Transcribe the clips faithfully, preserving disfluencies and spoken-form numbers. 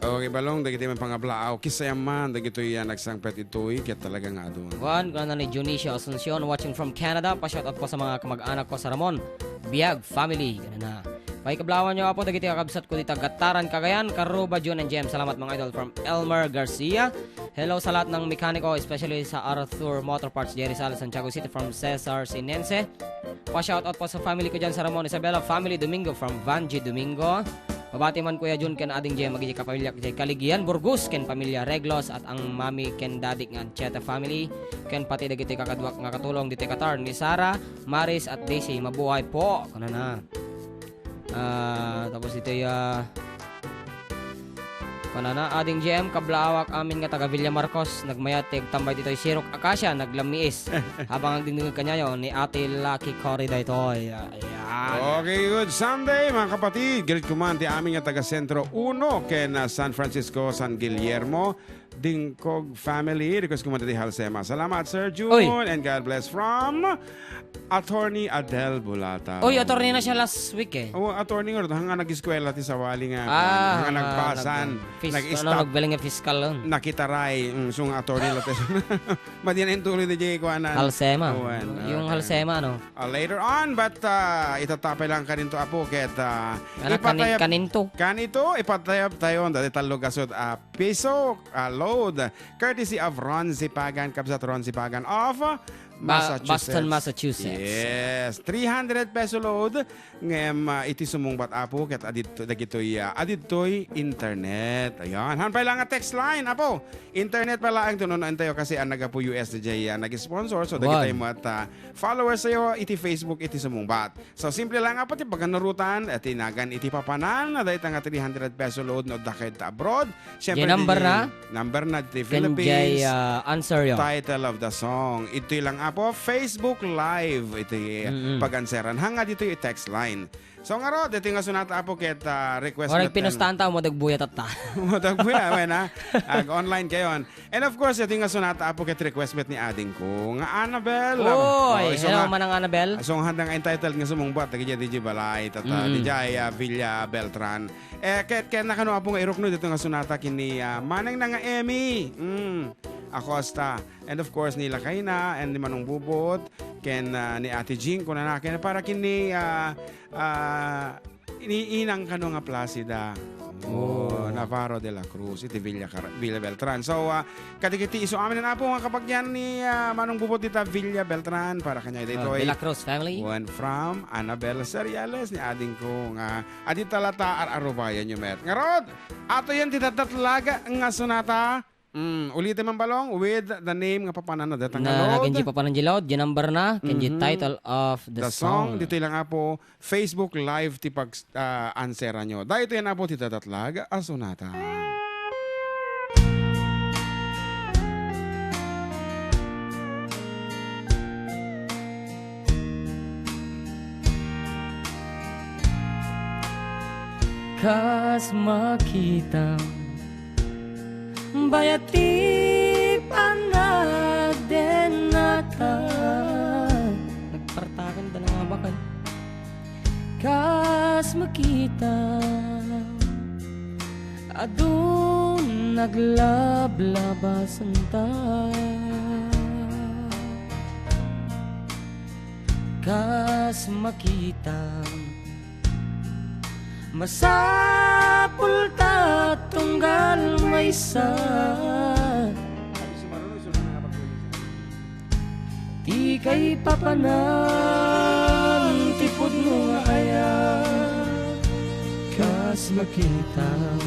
Okay, Balong, dagiti mangpablaaw, kisayam man dagitoy a nagsangpet itoy, ket talaga nga adu. Wen, kunana ni Dionisio Asuncion, watching from Canada. Pa-shoutout po sa mga kamag-anak ko sa Ramon Biag family. Kunana. Paikablawan nyo, Apo, dagiti kakabsat ko dita Gataran, Cagayan, Karuba, June and Jem. Salamat, mga idol, from Elmer Garcia. Hello sa lahat ng mekaniko, especially sa Arthur Motor Parts, Jerry Sal, Santiago City, from Cesar Sinense. Pa-shoutout po sa family ko dyan sa Ramon Isabela family, Domingo from Vanji Domingo. Pabati man, Kuya Jun, ken Ading Jem, agidi kapamilyak jay Caligian, Burgos, ken pamilya Reglos, at ang mami ken daddy nga Anchieta family, ken pati dagiti kakaduak nga katulong ditoy Qatar, ni Sara, Maris, at Daisy. Mabuhay po! Kunana. Ah, tapos ito'y, ah, Kunana, Ading J M, kablaawak amin nga taga Villa Marcos, nagmayat ti agtambay ditoy Sirok Acacia, naglammiis. Habang agdingdingeg kaniayo ni Ate Lucky Cory daytoy. Ah, ayan. Okay, good Sunday, mga kapatid. Greet ko man ti amin nga taga Centro Uno ken, ah, San Francisco, San Guillermo, Dingkog family. Request ko man ti Halsema. Salamat, Sir Jun, Oy. And God bless from Attorney Adel Bulata. Oy, attorney na siya last week eh. Oh, attorney nga, hanga nag-eskwela ti sawali nga, Ah, hanga ah, nagpasan, nag-, fis-, nag-stop, ano, nagbaling nga fiscal nun. Nakitaray, mm, so nga attorney lang tayo. Madiyan ang tuloy ni Jay Kuanan. Halsema. Uwan, Yung okay. Halsema, ano? Ah, later on, but, ah, itatapay lang kaninto, Apo, ket, ah, Anak, ipataya-, kanin-, kaninto. Kanito, ipatayab tayo, dati tallo gasot, ah, piso, ah, load. Courtesy of Ron Zipagan, kabsat Ron Zipagan of, ah, Ba-, Massachusetts. Boston, Massachusetts. Yes. Three hundred peso load. Ngem, ah, iti sumungbat, Apo, ket adidto-, dagitoy, ah, adidtoy internet. Ayan. Han pay lang nga text line, Apo. Internet pa laeng to, no, no, entayo kasi ang nagapu U S D J, ah, nag-sponsor. So, Wan. Dagitoy met, ah, followers tayo iti Facebook, iti sumungbat. So, simple lang, Apo, ti paganarutan, eh, ti nagan iti papanan, na dayta nga three hundred peso load, no, dakay ta abroad. Siyempre, Jay number di-, na? Number na, di Ken Philippines. Jay, ah, answer yo. Title of the song. Ito'y lang, Apo, Facebook Live. Ito'y Mm-mm. Pag-answeran. Hanga dito'y text line. So, ngarud, ito'y nga sunata, Apo, ket, ah, request Orag natin. Pinustaan ta, mo dagbuya tatta. Mo dagbuya, wen, ha? Ag-online kayon. And of course, ito'y nga sunata, Apo, ket request met ni ading ko. Nga Annabel. Oy, Oh, iso hello, nga, Manang Annabel. So, nga handang entitled nga sumungbat, dagiti D J Balay, tata, Mm-mm. D J, ah, Villa Beltran. Eh, ket, ket nakano, Apo, nga irukno dito nga sunata ken ni, ah, manang na nga Emmy. Mm. Acosta. And of course, ni Lakayna, and ni Manong Bubot, ken, ah, ni Ate Jing, kunana, ken para ken ni, ah, ah, ni Inang kano nga Placida. Oh, Oh. Navarro de la Cruz, iti Villa Car-, Villa Beltran. So, ah, kadagiti isu amin, Apo, nga kapagyan ni, ah, Manong Bubot dita Villa Beltran, para kanya Oh, daytoy. De la Cruz family. One from Annabel Seriales, ni ading ko nga Adi talata ar-arubayan yo met. Ngarud, ato yan ti datdatlag nga sunata. Mm, ulitin man, Balong, with the name nga papanana data nga Na, load. Ken di papanan di load, di number na, ken di Mhm. Title of the The song, song. Ditoy lang, Apo, Facebook Live ti pag, ah, answeran nyo. Daytoy yan, Apo, ti datdatlag a sunata. Kas makitam, bayat ti panagdennata. Nagpartakan da nga bakan. Kas makitam, adun naglablabasenta. Kas makitam, masapul ta tunggal maysa. Ti kaipapanan ti pudno nga ayat, kas makitam.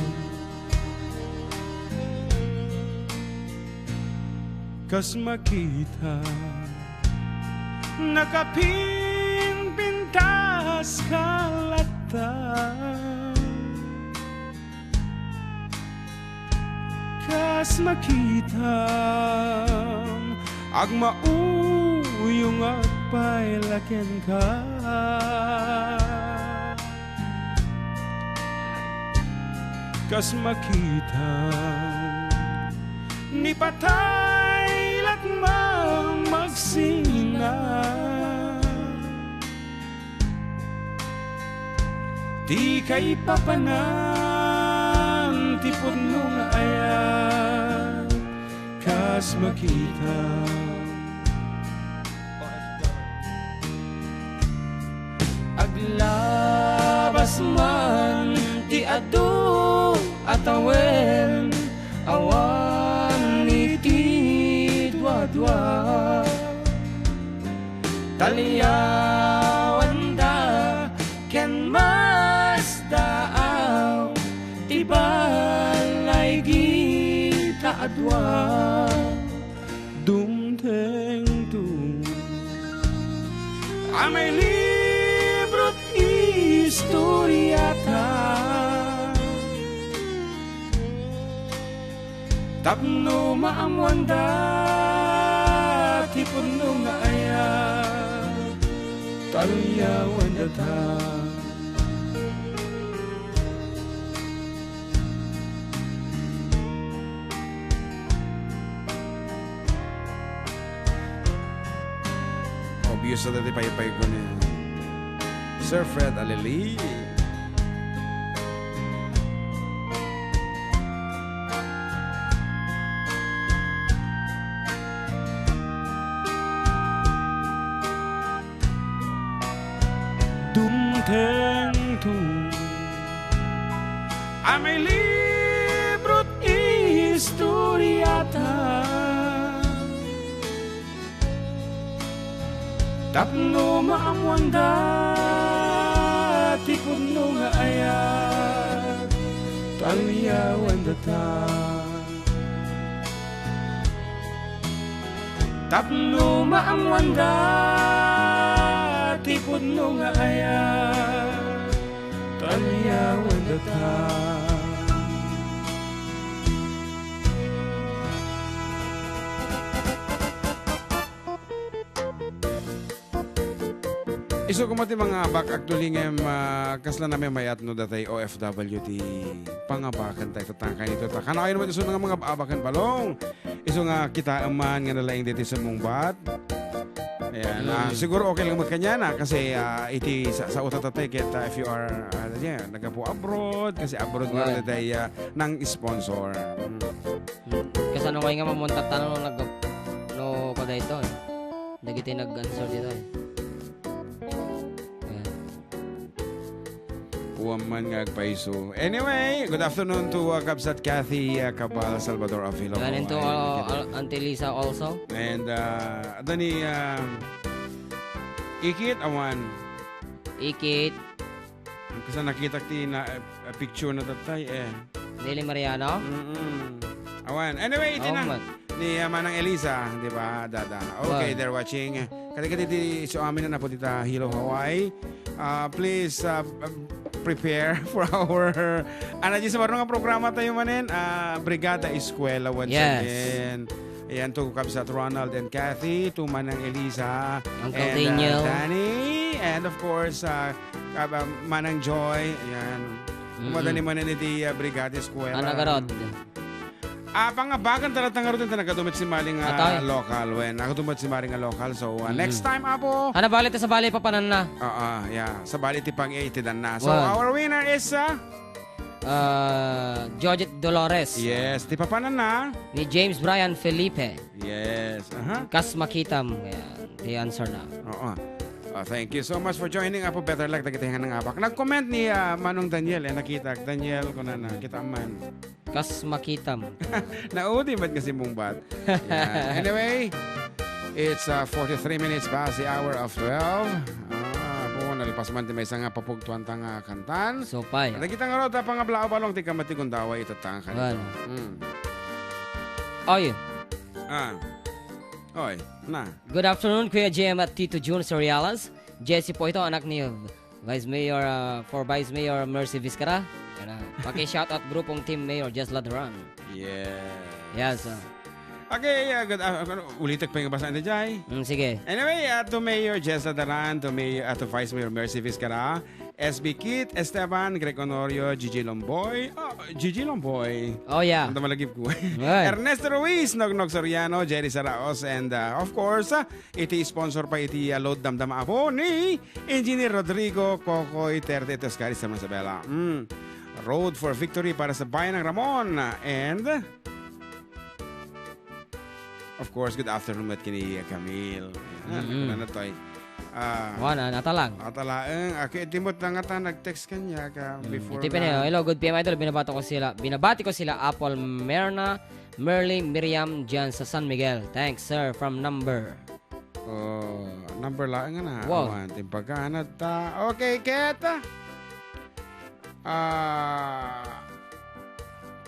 Kas makitam, nakapinpintas ka latta. Kas makitam, agmauyongak pay la kenka. Kas makitam, ni patay laeng magsina. Ti kaipapanan Ti pudno nga ayat, kas makita. Aglabas man ti adu a tawen, awan iti duadua. Talyawanda ken masdaaw ti balay gita a dua. Dumtengto a mailibrot istoriata. Tapno maammoanda ti pudno nga ayat, talyawandata. Obvious na dati paypay ko niya. Sir Fred Alili. Dumtengto a mailibrot istoriata. Tapno maammoanda ti pudno nga ayat, talyawandata. Tapno maammoanda ti pudno nga ayat, talyawandata. Isu koma ti mangabak, actually ngem, ah, kasla namaymayat no datay O F W ti pangabakanta ita, ta kayo ita. Kanakayo naman isu nga mangabak ken balong. Isu nga kitaem man nga nalaing ditoy summungbat. Ayan, ah, siguro okay lang met kaniana kasi, ah, iti sa, sa utat tatay ket, ah, if you are, ah, yeah, naggapu abroad, kasi abroad nga datay, ah, nang sponsor. Mm. Kasano nga nga mamuntak tano no nag-, no kada ito, eh. Dagiti nag-answer dito, eh. Ayan. Puwan man nga agpayso. Anyway, good afternoon to, uh, Kabsat Kathy, uh, Cabal Salvador Avila. And to, uh, Auntie Lisa also. And, uh, adda ni, uh, Ikit, awan. Ikit. Ang kasa nakitak ti na, uh, picture na tatay, eh. Nelly Mariano? Mm-mm. Awan. Anyway, iti na. Ni, ah, Manang Elisa, di ba, dada? Okay, they're watching. Kadi-kadi ti isu amin na po dita Hello Hawaii. Ah, please, ah, prepare for our, ano, di sa barno nga programa tayo manen, ah, Brigada Eskwela once again. Ayan, to Kabsat Ronald and Kathy, to Manang Elisa, Uncle and, ah, Daniel. Danny, and of course, ah, Kab-, ah, Manang Joy, ayan. Kumada ni manen iti, ah, Brigada Eskwela. Anagarod. Ah, pangabakan talaga nga rutin ta nagkatumet si Mali nga local, wen. Nagkatumet si Mali nga local. So, ah, next time, apo. Ana, bali ta sa bali papananna. Oo, yeah. Sa bali ti pang-, eh, iti danna. So, our winner is, ah, ah, Georgette Dolores. Yes, ti papananna. Ni James Brian Felipe. Yes, aha. Kas makitam. Ayan, the answer na. Oo. Ah, thank you so much for joining, apo. Better luck dagiti nga nangabak. Nag-comment ni, ah, Manong Daniel, eh, nakitak. Daniel, kunana, kita man. Kas makitam. Naudi met nga simmungbat. Yan. Anyway, it's, uh, forty-three minutes past the hour of twelve. Ah, po, nalpas man ti maysa nga papugtuan ta nga kantan. Supay. Dagita ngarud, ah, pangablaaw balong ti kamati gundaway itatta nga kanito. Well. Mm. Oy. Ah. Oy, na. Good afternoon, Kuya J M at Tito Jun Sorialas. Jesse po ito, anak ni Vice Mayor, ah, for Vice Mayor Mercy Vizcarra. Yan na. Paki-shoutout grupong Team Mayor Jess Ladran. Yes. Yes, ah. Okay, ah, good, ah, ano, ulitek pa yung basa ni Jai. Mm, sige. Anyway, ah, to Mayor Jess Ladran, to Mayor, ah, to Vice Mayor Mercy Vizcarra, S B Kit, Esteban, Greg Honorio, Gigi Lomboy, oh, Gigi Lomboy. Oh, yeah. Ang tamalagip ko. Right. Ernesto Ruiz, Nognog Soriano, Jerry Saraos, and, ah, of course, ah, iti sponsor pa iti, ah, load damdama apo ni Engineer Rodrigo Kokoy Terte, iti Oscar Isabela. Mm. Road for Victory para sa Bayan ng Ramon. And, of course, good afternoon met ken ni Camille. Yan, Mm. ano na to ay, ah, Wana, natalang. Natalang. Ako, iti met na nga ta, nag-text kanya ka Mm, before iti na. Pin-, hello, good P M, idol. Binabati ko sila. Binabati ko sila, Apple, Merna, Merly, Miriam, dyan sa San Miguel. Thanks, sir. From number. Oh, number laeng na. Wow. Awan, timpagana ta. Okay, ket. Ah,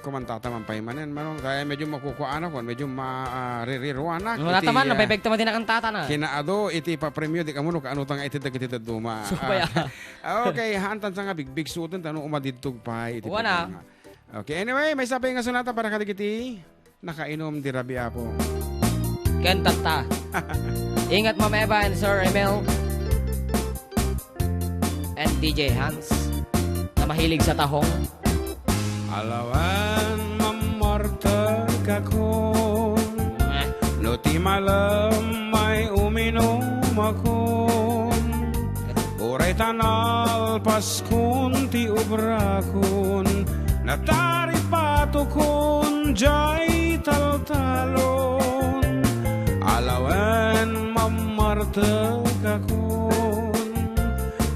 kumanta ta man pay manen, manong. Kaya medyo makukuanak, medyo ma-, ah, ririruanak. Wala iti, ta man, ah, napepekto man din ang tata na. Kinaado, iti papremyo, di ka muno, kaano ta nga iti dagiti dadduma. Supaya. Ah, okay, haan tan sa nga bigbig suten, tano umadidtog pay iti Wana. Programa. Okay, anyway, maysa pay nga sonata para kadagiti nakainom di rabii, Apo. Ken tatta. Ingat, Ma'am Eva and Sir Emil. And D J Hans, na mahilig sa tahong. Alawen, mammartekakon. Eh. No ti malem may uminom akon. Uray ta nalpaskon ti obrakon, nataripatokon jay taltalon. Alawen mammartekakon,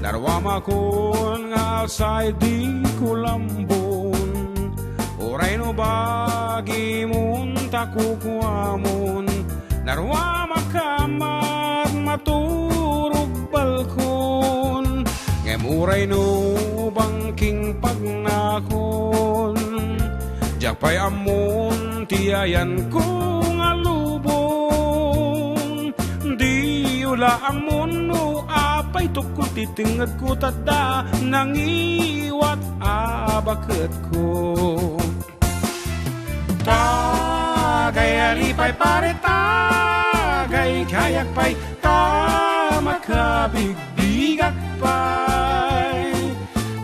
naruamakon nga alsay di kulambon. Uray no bagimon ta kukuamon, naruamak a maturog balkon. Ngem uray no bangking pagnakon, diak pay ammon ti ayanko nga lubong. Diyo la ammon no apay tukod ti tengngedko, ta adda nangiwat a baketko. Tagay alipay pare, tagay kayak pay, ta makabigbigat pay.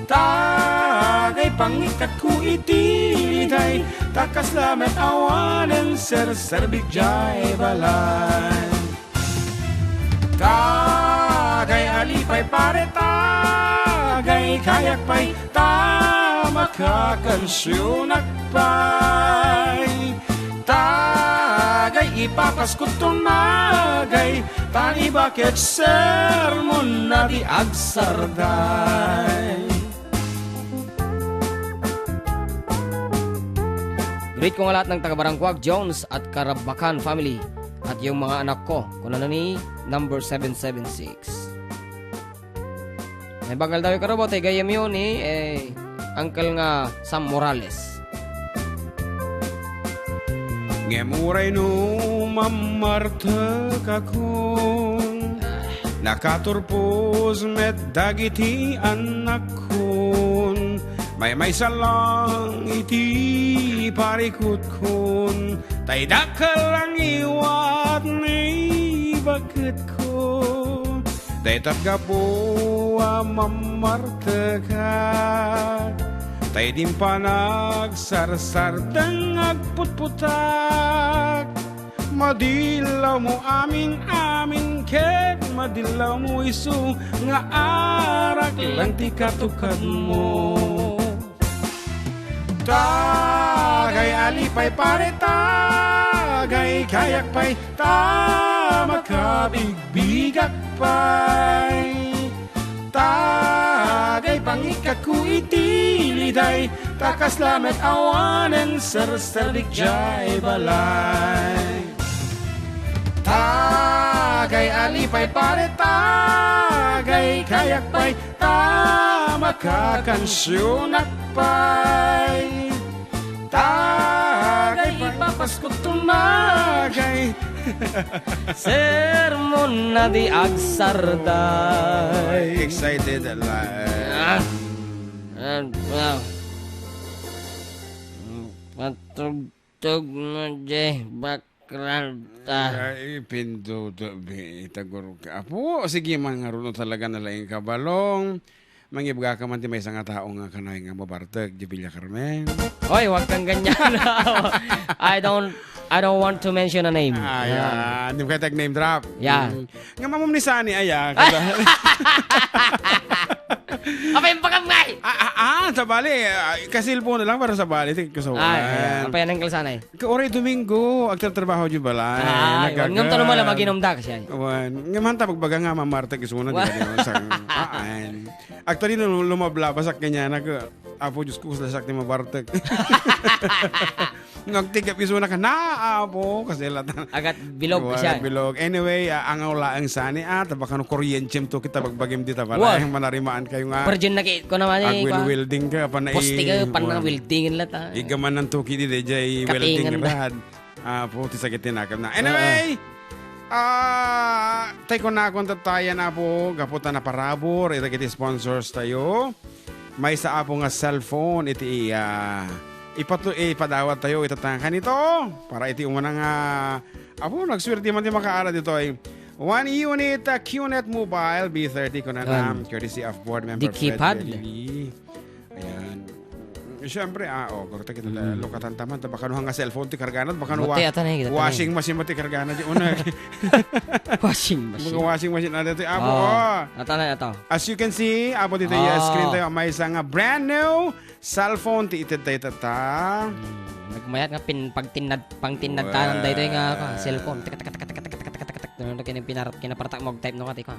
Tagay pangikatko iti liday, ta kasla met awanen serserbik jay balay. Tagay alipay pare, tagay kayak pay, ta makakansionak pay. Tagay ipapaskot tunagay, ta ni baket sermon na di agsarday. Greet ko nga lahat ng taga Barangkuag, Jones at Karabakan family, at yung mga anak ko. Kunana ni number seven seven six. May bangal daw yung karubo, tay gayyem yun ni, eh, Uncle nga Sam Morales. Ngem uray no mammartekakon, nakaturpos met dagiti annakkon. Maymaysa lang iti parikutkon, tay dakkel a ngiwat ni baketko. Dayta gapu a mammartekak, tay dimpan agsarsardeng agputputak. Madillawmo amin-amin ket madillawmo isu nga arak lang ti katukadmo. Tagay alipay pare, tagay kayak pay, ta makabigbigak pay. Tagay pangikatko iti liday, ta kasla met awanen serserbik jay balay. Tagay alipay pare, tagay kayak pay, ta makakansionak pay. Tagay ipapaskot tunagay. Sermon na di agsarday. Excited la. Ah. Ah, ah. Patugtog na di bak- Kralta. Ay, pinduto, bi, itagurog ka. Apo, sige man nga runo talaga na laing kabalong. Mangibga ka man ti maysa nga tao nga kanay nga mabartek, di Villa Carmen. Oy, wag kang ganyan. I don't, I don't want to mention a name. Ah, yeah. Di mo kaya tag-name drop. Yeah. Mm. Nga mamum ni Sunny, aya. Kada- Apay, ang pakam ngay! Ah, ah, ah, sabali, ah, kasilpo na lang, pero sabali, ti kusuan. Ay, ay, apay, anong kalsanay? Ka oray Domingo, agtratrabaho di balay. Ay, Nagaga-, ngem tano mo lang, maginom da kasi ay. Wan, ngem hanta pagbaga nga, mamartek isuna, di ba, Wan. di ba, sang, ah, ay. Actually, no, lumablabasak kanya, nag-, Apo, Diyos ko, kuslasak ti mabartek. Nagtigap isuna ka, na, Apo, kasi lata. Agat bilog Wala siya. bilog. Anyway, ah, angaw laeng sani, ah, ta bakano kuryentiem to kita bagbagim dita para Wow. ay manarimaan kayo nga. Virgin na ki-, ko naman eh, Agwil kwa. welding ka, panai-, Poste ka, pan Wow. welding la ta. Igaman ng tuki di, di, jay Kapingan welding na. rad. Ah, puti sakit din akam na. Oo. Anyway, ah, tay ko na akong tatayan, Apo, gapu ta naparabur, ita kiti sponsors tayo. Maysa, Apo, nga cellphone, iti, ah, ipatu-, ipadawat tayo, ita ta kanito, para iti umuna nga, Apo, nagswerte man ti makaara ditoy. One unit, ah, QNet Mobile B thirty, kunana, Yan. courtesy of board member Di Fred keypad. Belli. Ayan. Siyempre, ah, oh, kung kita, Mm. lukatan taman, ta baka no nga cellphone ti kargana, baka no Buti wa-, ata na, kita na. washing machine mo ti kargana, di unag. Washing machine. Mga washing machine, ano, ito, Apo, Oh, oh. ata na, ata. As you can see, Apo, dito yung Ah. screen tayo, may isang, ah, brand new cellphone, ti ited tayo tata. Hmm, nagmayat nga pin-, pagtinnad, pangtinnad tanan, Wow. daytoy nga, ah, cellphone. Tek, tek, tek. Ano na kini pinar-, kinapartak mo, type no ka, tiko.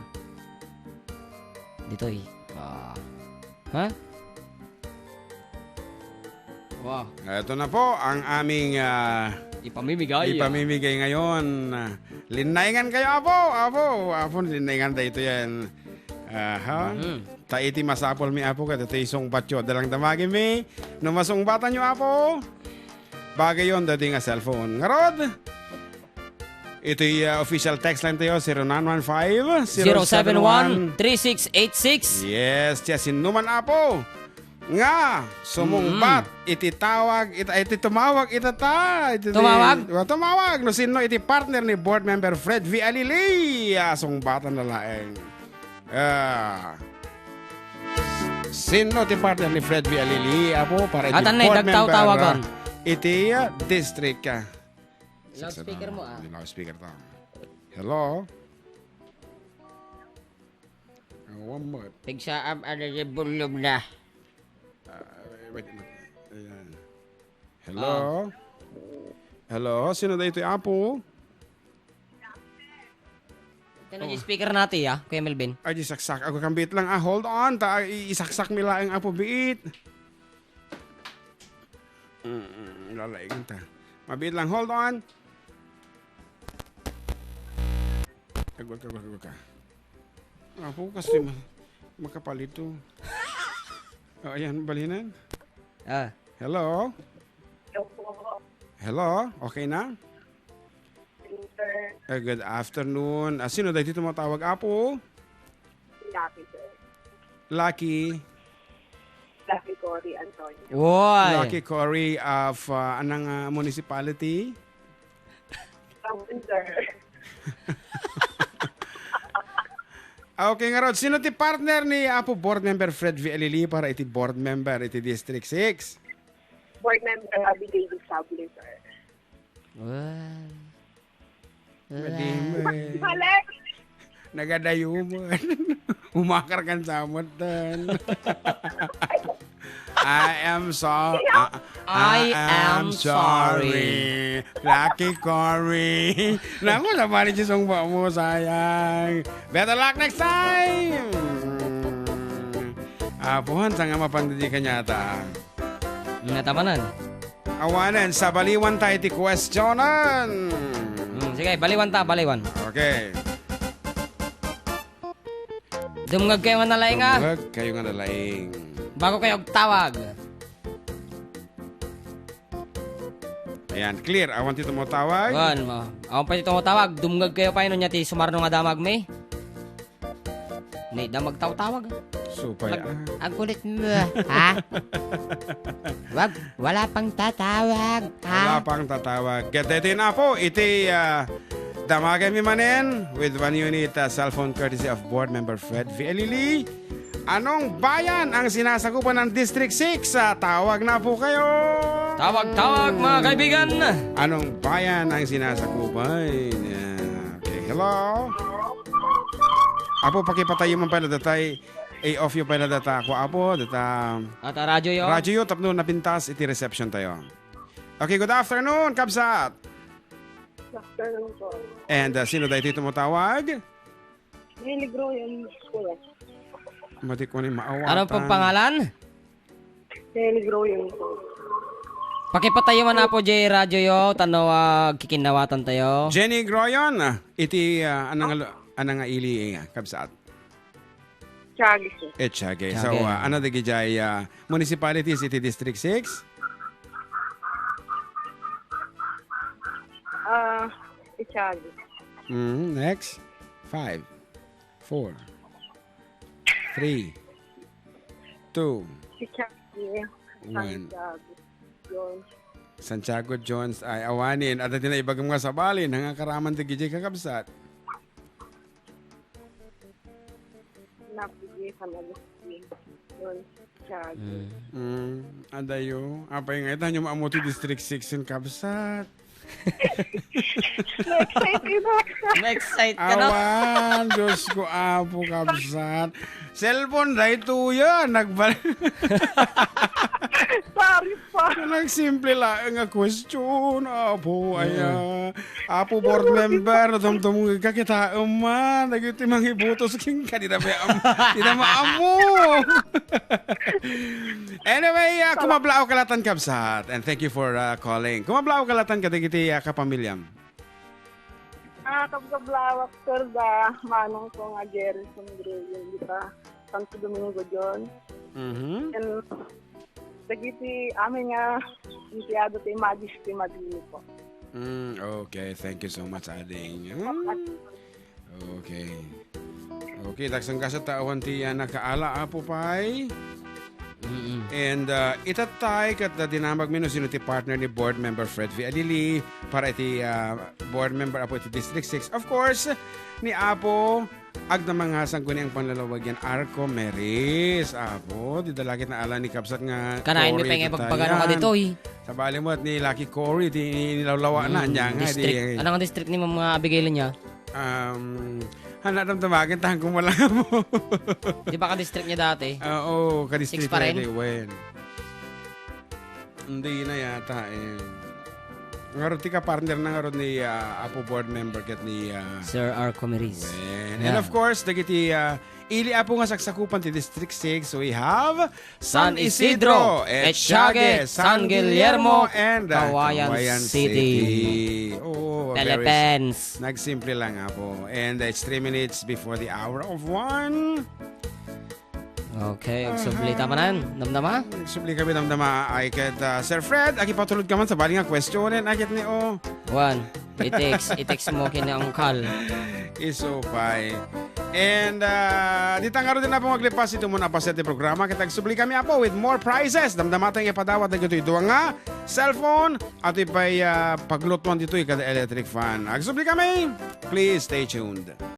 Ditoy. Ah. Ha? Wow. Ito na po ang aming, ah, Ipamimigay. ipamimigay ngayon. Ah, linnaingan kayo, Apo. Apo, Apo, linnaingan tayo ito yan. Aha. Mhm. Ta iti masapul mi, Apo, ket iti sungbatyo. Dalang damagi mi. No masungbatan nyo, Apo, bagayon dati nga cellphone. Ngarod, iti, ah, official text line tayo, zero nine one five, zero seven one, three six eight six. Yes, yes, sinuman, Apo. Nga, sumungbat Mm. iti tawag, ita, iti tumawag, ita ta, iti, Tumawag? Wa, tumawag, no sinno iti partner ni Board Member Fred V. Alili. Ah, sungbatan na laeng. Ah. Sinno ti partner ni Fred V. Alili, Apo, para iti Atan na, board member, dagtaw-tawagan. ah, iti, ah, district, ah. Loudspeaker mo, ah. Loudspeaker ta. Hello? Ah, one more. Pigsaam, ano, di bulog na. Ah, wait, wait. Ayan. Hello? Ah. Hello? Sino da ito, Apo? Ito na Oh. yung speaker natin, ah, Kuya Melvin. Ay, di saksak. Ako kang biit lang, ah. Hold on. Ta, i-, isaksak mi laeng, Apo, biit. Mm, mm, lalaing ta. Mabiit lang. Hold on. Agwal ka, agwal ka, agwal ka. Apo, kasi ma-, makapalito. Oh, ayan, balinan. Ah. Hello? Hello po. Hello? Okay na? Sir. Eh, good afternoon. Ah, sino dahil dito matawag, Apo? Lucky, sir. Lucky. Lucky Cory Antonio. Woy! Lucky Cory of, ah, anang, ah, municipality? Ang sir. Ah, okay, nga Rod. Sino ti partner ni Apo Board Member Fred V. Alili para iti board member iti District six? Board Member Abigail Sable, sir. Wow. Madimet. Mali. Nagadayuman. Umakar kan samot dan. I am so-, I I am am sorry. sorry. Lucky Cory. Naku, nabalik yung sungba mo, sayang. Better luck next time. Apuhan, saan nga mapandidi ka niya ata? Natamanan. Awanen, sa baliwan tayo ti questionan. Hmm, sige, baliwan ta, baliwan. Okay. Dumngeg kayo nga nalaing, ah. Dumngeg kayo nga nalaing. Bago kayo agtawag. Ayan, clear. Awan ti tumutawag. Wan mo. Awan pa ti tumutawag. Dumngeg kayo pa, ino niya ti sumarno nga damag mi? Ni, da magtawtawag. Supay, Mag-, ah. Ang kulit mo, ha? Wag, wala pang tatawag, ha? Wala pang tatawag. Ket iti na po, iti, ah, damagan mi manen with one unit, ah, cellphone courtesy of Board Member Fred V. Alili. Anong bayan ang sinasakupan ng District six? Ah, tawag na po kayo. Tawag, tawag, mga kaibigan. Anong bayan ang sinasakupan? Yan. Okay, hello? Apo, pakipatayo man pala, datay. I-off yo pay la data, kua, Apo, data At a radyo yo. Radyo yo, tapno napintas iti reception tayo. Okay, good afternoon, kabsat. Good afternoon po. And, uh, sino daytoy tumutawag? Nelly Groyan po. Madi ko ni maawatan. Ano pong pangalan? Nelly Groyan po. Pakipatayo man, Apo, jay radyo yo, tano, ah, kikinnawatan tayo. Jenny Groyan, ah, iti, ah, anang, anang ili, eh, kabsat. Tiago, sir. Etiague. So, Tiague. Ah, ano dagiti, ah, municipalities iti District six? Ah, Tiago. Mm, next. Five, four, three, two, Tiago. One. Santiago. Yun. Santiago Jones ay awanen. Adda ti naibagam nga sabali, nangakaraman dagiti kakabsat. Napili San Agustin. Yun. Tiago. Mm. Mm, adayo. Apay nga, ita nyo maamuti District six yung kabsat. Na-excite ka na. Na-excite ka na. Awan, Diyos ko, Apo, kabsat. Cellphone, daytoy yan. Nagbal- Sorry po. Nagsimple lang nga question, Apo. Ay, ah, Apo board member, nadumdum ka kita, man. Dagiti mangibutos, king ka, di na may am-, di na maamo. Anyway, ah, kumablaw ka latan, kabsat. And thank you for, ah, calling. Kumablaw ka latan kadagiti, ah, kapamilyam. Ah, kabkablawak, sir, da manong ko nga Jerry Sumbril, di ba? Santo Domingo John. Mhm. And dagiti amin nga empleyado ti Magis ti Madini po. Mm, okay. Thank you so much, Ading. Mm. Okay. Okay, dagsan kasta ta awan ti, ah, nakaala, Apo pay. Mm-mm. And, ah, itattay ket, ah, dinamag mi no sino ti partner ni Board Member Fred V. Alili para iti, ah, Board Member, Apo, iti District six. Of course, ni Apo, agna nga sangguniang panlalawagan, Arco Meris, Apo. Di dalagit na ala ni kabsat nga Kanayon mi Cory pay nga itattay ibagbaga no yan. Kaditoy. Sabali met ni Lucky Cory, ti nilawlawa na, Mm, niya nga, district. Di, ano nga district ni Ma'am nga Abigail niya? Um, hala, damdamagan, tahan ko mo lang mo. Di ba ka-district niya dati? Ah, oo, ka-district Six pa rin? Niya, di, when? Hindi na yata, eh. Ngarud ti ka-partner na ngarud ni, ah, Apo board member ket ni, ah, Sir Arco Meris. When? Yeah. And of course, dagiti, ah, ili, Apo, nga saksakupan ti District six, we have San Isidro, Etiague, San Guillermo, and, uh, Cauayan City. Oh, very s-, Philippines. Nagsimple lang, Apo. And it's three minutes before the hour of one. Okay, agsubli ta manen. Damdama? Agsubli kami, damdama. Ay, ket, uh, Sir Fred, agipatulod ka man sabali nga question, ay ket ni, oh. One. I-text, i-text mo kina Uncle. Isu pay. And, ah, dita ngarud, Apo, nga aglipas iti umuna a paset ti programa, ket agsubli kami, Apo, with more prizes. Damdama tayo nga ipadawat dagitoy dua nga cellphone, at ipay, ah, paglutuan ditoy kada electric fan. Agsubli kami. Please stay tuned.